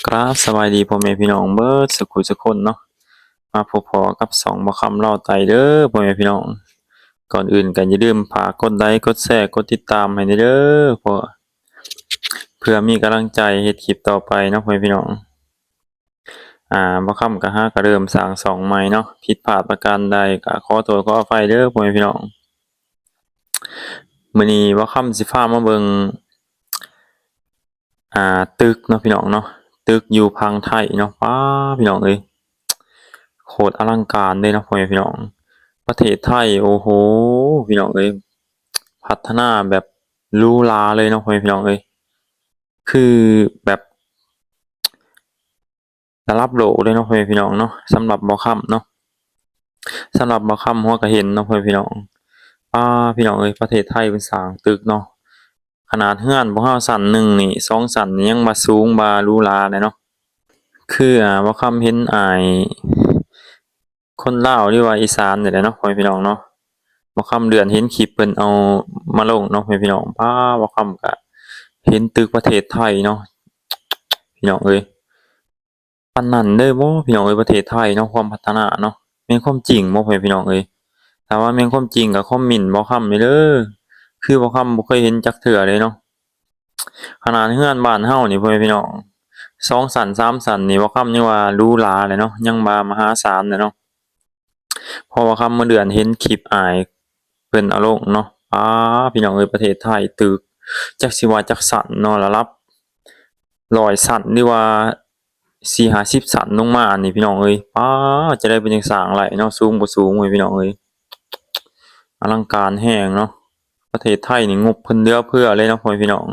ກາບສະບາຍດີພໍ່ແມ່ພີ່ນ້ອງເບິດສຸຂູສຸຄົນເນາະ, ມາພົບພໍ້ກັບຊ່ອງບ່າວຄຳລາວໃຕ້ເດີພໍ່ແມ່ພີ່ນ້ອງ. ກ່ອນອື່ນກໍຢ່າລືມຝາກກົດໄລ ກົດແຊ ກົດຕິດຕາມໃຫ້ແດ່ເດີ ເພື່ອ ເພື່ອມີກຳລັງໃຈເຮັດຄລິບຕໍ່ໄປເນາະພໍ່ແມ່ພີ່ນ້ອງ. ອ່າ ບ່າວຄຳກໍຫາກໍເລີ່ມສ້າງຊ່ອງໃໝ່ເນາະ, ຜິດພາດປະການໃດກໍຂໍໂທດຂໍອະໄພເດີພໍ່ແມ່ພີ່ນ້ອງ. ມື້ນີ້ບ່າວຄຳຊິພາມາເບິ່ງ ອ່າ ຕຶກເນາະພີ່ນ້ອງເນາະ, ຕຶກຢູ່ຝັ່ງໄທເນາະ. ປ້າ ພີ່ນ້ອງເອີຍ ໂຄດອະລັງການເດ້ເນາະພໍ່ແມ່ພີ່ນ້ອງ. ປະເທດໄທ ໂອ້ໂຫ ພີ່ນ້ອງເອີຍ ພັດທະນາແບບຫຼູຫຼາເລີຍເນາະພໍ່ແມ່ພີ່ນ້ອງເອີຍ, ຄືແບບ ລະດັບໂລກເດ້ເນາະພໍ່ແມ່ພີ່ນ້ອງເນາະ. ສຳລັບບ່າວຄຳເນາະ ສຳລັບບ່າວຄຳຫົວກະເຫັນເນາະພໍ່ແມ່ພີ່ນ້ອງ. ປ້າ ພີ່ນ້ອງເອີຍ ປະເທດໄທເພິ່ນສ້າງຕຶກເນາະ, ຂະໜາດເຮືອນພວກເຮົາຊັ້ນໜຶ່ງນີ້ ສອງຊັ້ນນີ້ຍັງວ່າສູງວ່າຫຼູຫຼາແຫຼະເນາະ. ຄື ອ່າ ບ່າວຄຳເຫັນອ້າຍ ຄົນລາວ ຫຼືວ່າອີສານນີ້ແຫຼະເນາະພໍ່ແມ່ພີ່ນ້ອງເນາະ. ບ່າວຄຳເລື່ອນເຫັນຄລິບເພິ່ນເອົາມາລົງເນາະພໍ່ແມ່ພີ່ນ້ອງ. ປ້າ ບ່າວຄຳກະເຫັນຕຶກປະເທດໄທເນາະ ພີ່ນ້ອງເອີຍ. ປານນັ້ນເລີຍບໍ່ພີ່ນ້ອງເອີຍ ປະເທດໄທເນາະ ຄວາມພັດທະນາເນາະ. ແມ່ນຄວາມຈິງບໍ່ພໍ່ແມ່ພີ່ນ້ອງເອີຍ? ຖ້າວ່າແມ່ນຄວາມຈິງກໍຄອມເມັນບ່າວຄຳແດ່ເດີ, ຄືບ່າວຄຳບໍ່ເຄີຍເຫັນຈັກເທື່ອເລີຍເນາະ. ຂະໜາດເຮືອນບ້ານເຮົານີ້ພໍ່ແມ່ພີ່ນ້ອງ ສອງຊັ້ນສາມຊັ້ນນີ້ ບ່າວຄຳຍັງວ່າຫຼູຫຼາແຫຼະເນາະ, ຍັງວ່າມະຫາສານແຫຼະເນາະ. ເພາະວ່າຄຳມາເດືອນເຫັນຄລິບອ້າຍເພິ່ນເອົາລົງເນາະ. ອ້າ ພີ່ນ້ອງເອີຍ ປະເທດໄທ ຕຶກຈັກຊິວ່າຈັກຊັ້ນເນາະ, ລະດັບຮ້ອຍຊັ້ນ ຫຼືວ່າສີ່ຫ້າສິບຊັ້ນລົງມານີ້ ພີ່ນ້ອງເອີຍ. ປ້າ ຈະໄດ້ເປັນຈັ່ງສ້າງໄດ້ເນາະ, ສູງບໍ່ສູງເວີ້ຍ ພີ່ນ້ອງເອີຍ. ອະລັງການແຮງເນາະ. ປະເທດໄທນີ້ງົບເພິ່ນເຫຼືອເຟືອເລີຍເນາະພໍ່ແມ່ພີ່ນ້ອງ,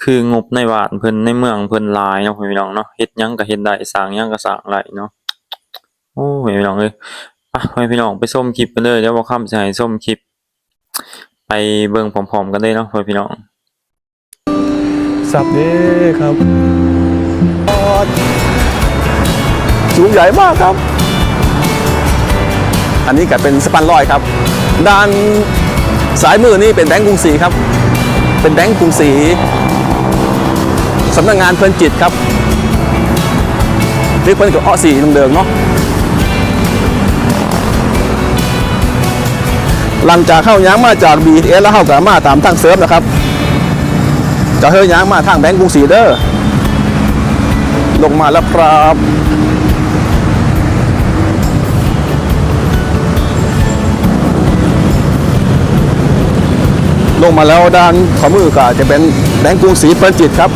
ຄືງົບໃນບ້ານເພິ່ນໃນເມືອງເພິ່ນຫຼາຍເນາະພໍ່ແມ່ພີ່ນ້ອງເນາະ. ເຮັດຫຍັງກໍເຮັດໄດ້ ສ້າງຫຍັງກໍສ້າງໄດ້ເນາະ. ໂອ້ຍ ພີ່ນ້ອງເອີຍ ໄປ ພໍ່ແມ່ພີ່ນ້ອງໄປຊົມຄລິບກັນເລີຍ. ດຽວບ່າວຄຳຊິໃຫ້ຊົມຄລິບ ໄປເບິ່ງພ້ອມໆກັນເລີຍເນາະພໍ່ແມ່ພີ່ນ້ອງ. ສັບເດ້ຄັບ ສູງໃຫຍ່ມາກຄັບ. ອັນນີ້ກໍເປັນສະພານລອຍຄັບ. ດ້ານຊ້າຍມືນີ້ເປັນແບງກຸງສີຄັບ, ເປັນແບງກຸງສີ ສຳນັກງານເພີນຈິດຄັບ. ເດັກເພິ່ນກໍເອາະສີເດີງໆເນາະ. ຫຼັງຈາກເຮົາຍ່າງມາຈາກ ບີທີເອສ ແລ້ວ ເຮົາກໍມາຕາມທາງເສີມນະຄັບ, ກໍເຮົາຍ່າງມາທາງແບງກຸງສີເດີ. ລົງມາແລ້ວຄັບ, ລົງມາແລ້ວ ດ້ານຂວາມືກໍຈະເປັນແບງກຸງສີເພີນຈິດຄັບ.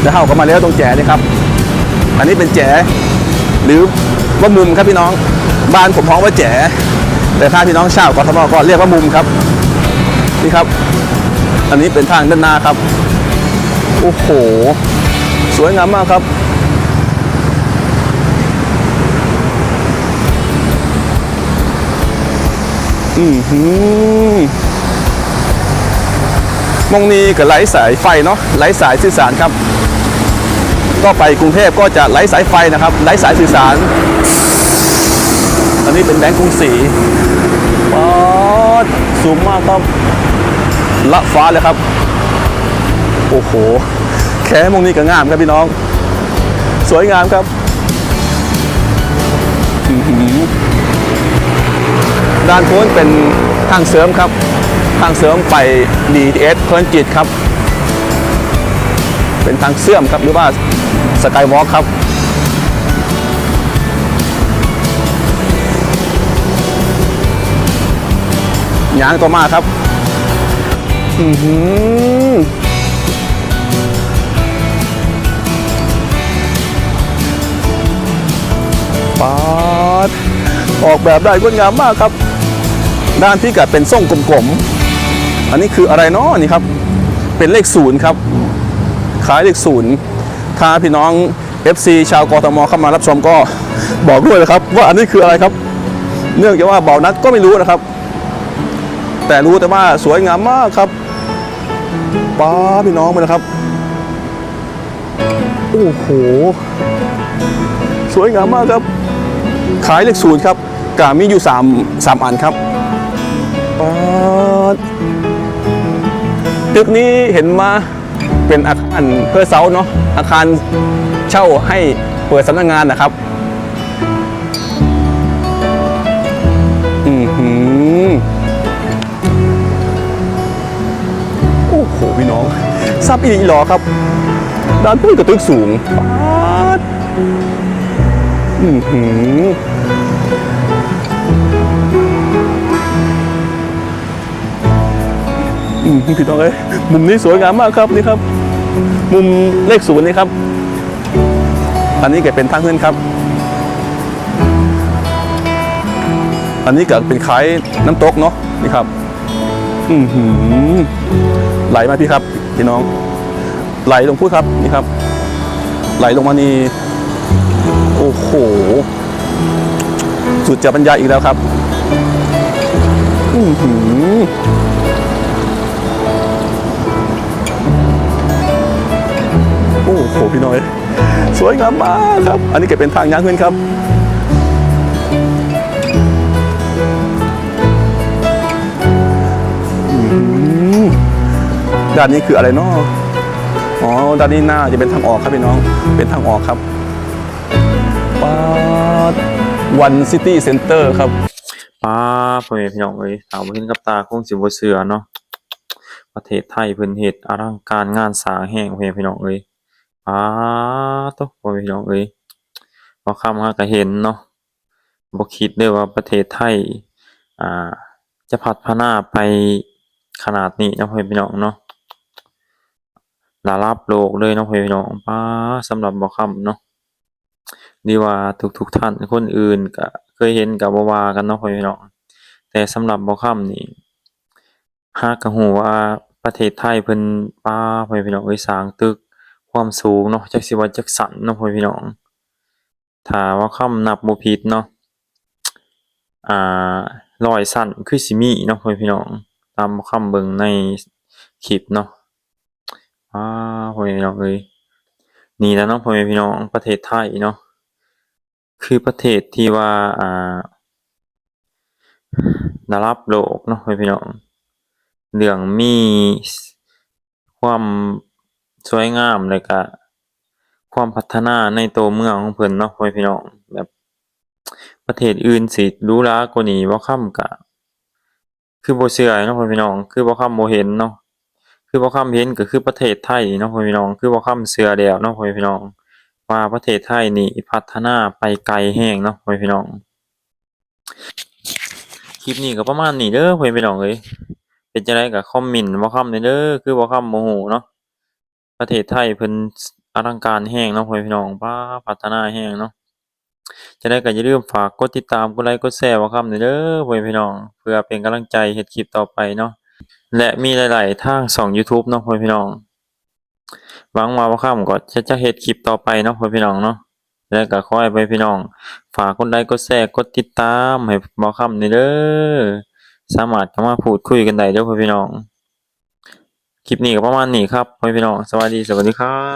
ແລ້ວເຮົາກໍມາລ້ຽວຕົງແຈນີ້ຄັບ. ອັນນີ້ເປັນແຈ ຫຼືວ່າມຸມຄັບພີ່ນ້ອງ, ບ້ານຜົມຮ້ອງວ່າແຈ ແຕ່ຖ້າພີ່ນ້ອງຊາວ ກທມ ກໍລຽກວ່າມຸມຄັບ. ນີ້ຄັບ ອັນນີ້ເປັນທາງດ້ານໜ້າຄັບ. ໂອ້ໂຫ ສວຍງາມມາກຄັບ. ອືມ ໝ່ອງນີ້ກໍໄຫຼສາຍໄຟເນາະ, ໄຫຼສາຍສື່ສານຄັບ. ກໍໄປກຸງເທບກໍຈະໄຫຼສາຍໄຟນະຄັບ, ໄຫຼສາຍສື່ສານ. ອັນນີ້ເປັນແບງກຸງສີ. ປາດ ສູງມາກຄັບ, ລະຟ້າເລີຍຄັບ. ໂອ້ໂຫ ແຄ່ໝ່ອງນີ້ກໍງາມຄັບພີ່ນ້ອງ, ສວຍງາມຄັບ. ອື້ຫື ດ້ານໂນ້ນເປັນທາງເສີມຄັບ, ທາງເສີມໄປ ບີທີເອສ ເພີນຈິດຄັບ, ເປັນທາງເຊື່ອມຄັບ ຫຼືວ່າ Skywalk ຄັບ. ຍ່າງຕໍ່ມາຄັບ. ອືຫື ປາດ ອອກແບບໄດ້ງົດງາມມາກຄັບ. ດ້ານພີ້ກະເປັນຊົງກົມໆ. ອັນນີ້ຄືອະໄລນໍນີ້ຄັບ? ເປັນເລກສູນຄັບ, ຄ້າຍເລກສູນ. ຖ້າພີ່ນ້ອງ ເອັຟຊີ ຊາວ ກທມ ເຂົ້າມາຮັບຊົມກໍບອກດ້ວຍນະຄັບ ວ່າອັນນີ້ຄືອະໄລຄັບ? ເນື່ອງຈາກວ່າບ່າວນັດກໍໄມ່ຮູ້ນະຄັບ, ແຕ່ຮູ້ແຕ່ວ່າສວຍງາມມາກຄັບ. ປາດ ພີ່ນ້ອງເບິ່ງນະຄັບ. ໂອ້ໂຫ ສວຍງາມມາກຄັບ. ຄ້າຍເລກສູນຄັບ, ກະມີຢູ່ສາມ ສາມອັນຄັບ. ປາດ ຕຶກນີ້ເຫັນມາ เป็นอาคารเพื่อเช่าเนาะ อาคารเช่าให้เปิดสำนักงานนะครับ อือหือ โอ้โห พี่น้อง ซับอีหลีหรอครับ ด้านพุ้นก็ตึกสูง ป๊าด อือหือ อืม พี่น้องเอ้ย มุมนี้สวยงามมากครับ นี่ครับ มุมเลขศูนย์นี่ครับ อันนี้ก็เป็นทางเฮือนครับ อันนี้ก็เป็นคล้ายน้ำตกเนาะ นี่ครับ อือหือ ไหลมาพี่ครับ พี่น้อง ไหลลงพุ้นครับ นี่ครับ ไหลลงมานี่ โอ้โห สุดจะบรรยายอีกแล้วครับ อื้อหือ โอ้โห พี่น้องเอ้ย สวยงามมากครับ อันนี้ก็เป็นทางย่างเฮือนครับ อื้อหือ ด้านนี้คืออะไรเนาะ อ๋อ ด้านนี้น่าจะเป็นทางออกครับพี่น้อง เป็นทางออกครับ ป๊าด One City Center ครับ ป๊าด พ่อแม่พี่น้องเอ้ย ถ้าบ่เห็นกับตาคงสิบ่เชื่อเนาะ ประเทศไทยเพิ่นเฮ็ดอลังการงานสร้างแฮง พ่อแม่พี่น้องเอ้ย ป๊าดโธ่ พ่อแม่พี่น้องเอ้ย บ่าวคำหาก็เห็นเนาะ บ่คิดเด้อว่าประเทศไทย อ่า จะพัฒนาไปขนาดนี้เนาะ พ่อแม่พี่น้องเนาะ ระดับโลกเลยเนาะ พ่อแม่พี่น้อง ป๊าด สำหรับบ่าวคำเนาะ หรือว่าทุกๆท่านคนอื่นก็เคยเห็นก็บ่ว่ากันเนาะ พ่อแม่พี่น้อง แต่สำหรับบ่าวคำนี่ หากก็ฮู้ว่าประเทศไทยเพิ่น ป๊าด พ่อแม่พี่น้องเอ้ย สร้างตึกความสูงเนาะ จักสิว่าจักชั้นเนาะ พ่อแม่พี่น้อง ถ้าว่าคำนับบ่ผิดเนาะ อ่า ร้อยชั้นคือสิมีเนาะ พ่อแม่พี่น้อง ตามคำเบิ่งในคลิปเนาะ ป๊าด พ่อแม่พี่น้องเอ้ย นี่แหละเนาะ พ่อแม่พี่น้อง ประเทศไทยเนาะ คือประเทศที่ว่า อ่า ระดับโลกเนาะ พ่อแม่พี่น้อง เรื่องมีความสวยงาม แล้วก็ความพัฒนาในตัวเมืองของเพิ่นเนาะ พ่อแม่พี่น้อง แบบประเทศอื่นสิหรูหรากว่านี้ บ่าวคำก็ คือบ่เชื่อเนาะ พ่อแม่พี่น้อง คือบ่าวคำบ่เห็นเนาะ คือบ่าวคำเห็นก็คือประเทศไทยนี่เนาะ พ่อแม่พี่น้อง คือบ่าวคำเชื่อแล้วเนาะ พ่อแม่พี่น้อง ว่าประเทศไทยนี่พัฒนาไปไกลแฮงเนาะ พ่อแม่พี่น้อง คลิปนี้ก็ประมาณนี้เด้อ พ่อแม่พี่น้องเอ้ย เป็นจั่งใดก็คอมเมนต์บ่าวคำแหน่เด้อ คือบ่าวคำบ่ฮู้เนาะ ประเทศไทยเพิ่นอลังการแฮงเนาะ พ่อแม่พี่น้อง ป๊าด พัฒนาแฮงเนาะ จั่งใดก็อย่าลืมฝากกดติดตาม กดไลก์ กดแชร์บ่าวคำแหน่เด้อ พ่อแม่พี่น้อง เพื่อเป็นกำลังใจเฮ็ดคลิปต่อไปเนาะ และมีรายได้ทางช่อง YouTube เนาะ พ่อแม่พี่น้อง หวังว่าบ่าวคำก็จะ จะเฮ็ดคลิปต่อไปเนาะ พ่อแม่พี่น้องเนาะ แล้วก็ขอให้พ่อแม่พี่น้องฝากกดไลก์ กดแชร์ กดติดตามให้บ่าวคำแหน่เด้อ สามารถเข้ามาพูดคุยกันได้เด้อ พ่อแม่พี่น้อง คลิปนี้ก็ประมาณนี้ครับ พ่อแม่พี่น้อง สวัสดี สวัสดีครับ